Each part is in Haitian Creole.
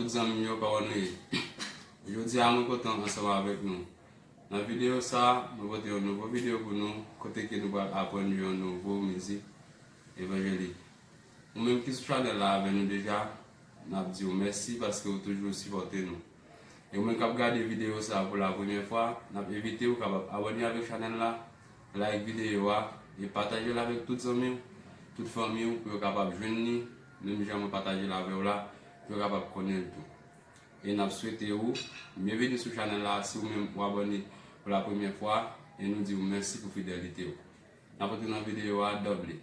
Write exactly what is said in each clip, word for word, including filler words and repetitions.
Zanmi m yo, kòman nou ye? Jodi a, mwen kontan ansanm avèk nou. Nan videyo sa, mwen pote yon nouvo videyo pou nou, kote ke nou pral aprann yon nouvo mizik evanjelik. Ou menm ki sou chanèl la avè nou deja, n ap di w mèsi paske w toujou sipòte nou. E ou menm k ap gade videyo sa pou la premyè fwa, n ap envite w kapab abòne avèk chanèl la, like videyo a, e pataje l avèk tout zanmi w, tout fanmi w, pou yo kapab jwenn li, menm jan mwen pataje l avè w la, pou yo kapab konnen l tou. E n ap swete w byenveni sou chanèl la, si ou menm ou abòne pou la premyè fwa, e nou di w mèsi pou fidelite w. N ap antre nan videyo a, double.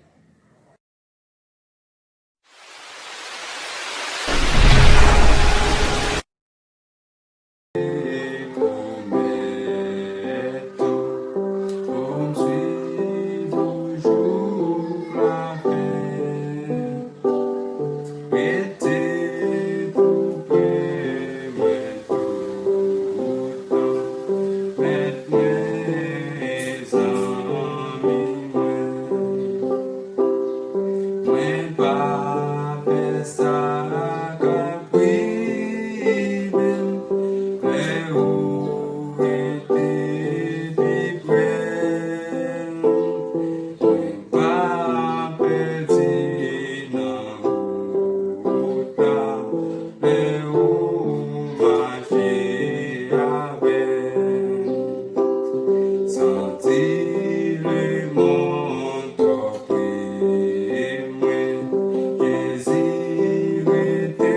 Rete tou pre mwen toutan, mèt mwen e zanmi mwen. Mwen pa pè sa k ap rive m, lè ou rete pi pre m. Mwen pa pèdi nan wout la, lè ou mache avè m. Santi lemonn twò pre mwen, Jezi rete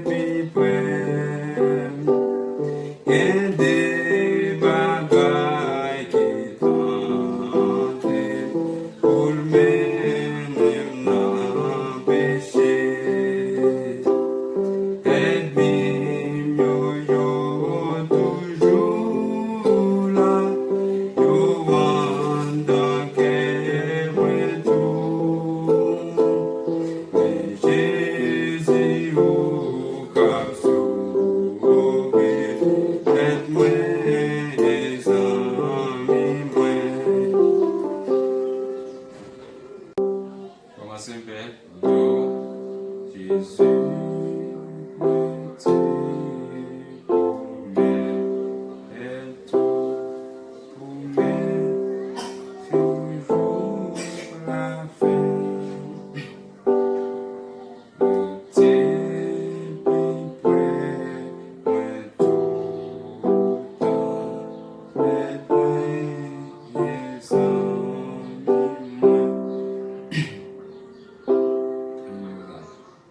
pi pre m. Gen de bagay ki tante pou l mennen m nan peche. Ènmi m yo, yo toujou la, yo anndan kè mwen tou. Men Jezi, ou k ap sove tèt mwen e zanmi mwen. Kòmanse m fè do, Jezi, mwen te pwomèt ou, pwomèt jou lafen. Rete pi pre mwen toutan, mèt mwen e zanmi mwen.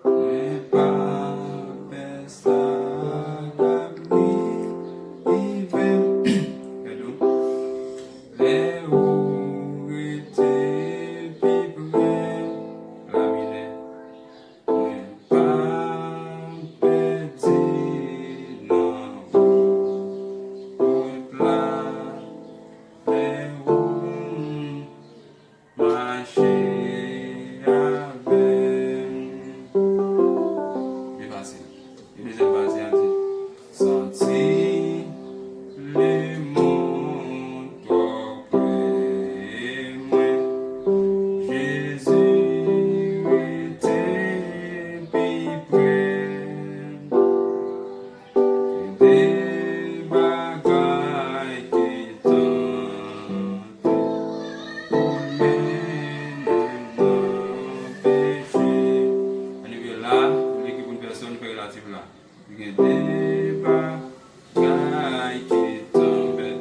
Mwen pa pè sa k ap rive m. Lè ou rete pi pre, la minè. Mwen pa pèdi nan wout la, lè ou mache avè m. Byen fasil. E dezyèm pati a di, santi lemonn twò pre mwen, Jezi rete pi pre m. Gen de bagay ki tante pou l mennen m nan peche. Ann rive la, nou li ki pou n pèsòn, nou fè relatif la. Gen de bagay ki tanbèt,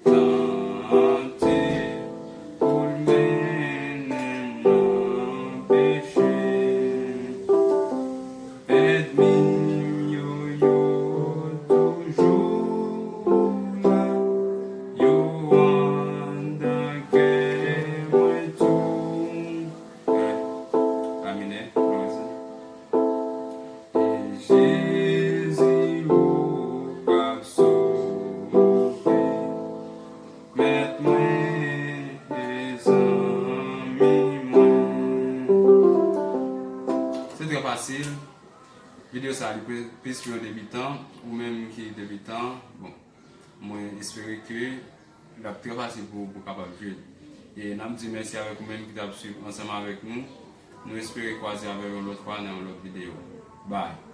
tante pou l mennen m nan peche. Ènmi m yo, yo toujou la, yo anndan kè mwen tou. Lamine, Lorizan. E Jezi, ou k ap sove, mèt mwen e zanmi mwen. Se trè fasil. Videyo sa a, li pre-, plis pou yon debitan, ou menm ki debitan, bon, mwen espere ke l ap trè fasil pou ou pou w kapab jwe l. E n ap di mèsi avèk ou menm ki t ap swiv ansanm avèk nou. Nou espere kwaze avè w yon lòt fwa nan yon lòt videyo. Bye.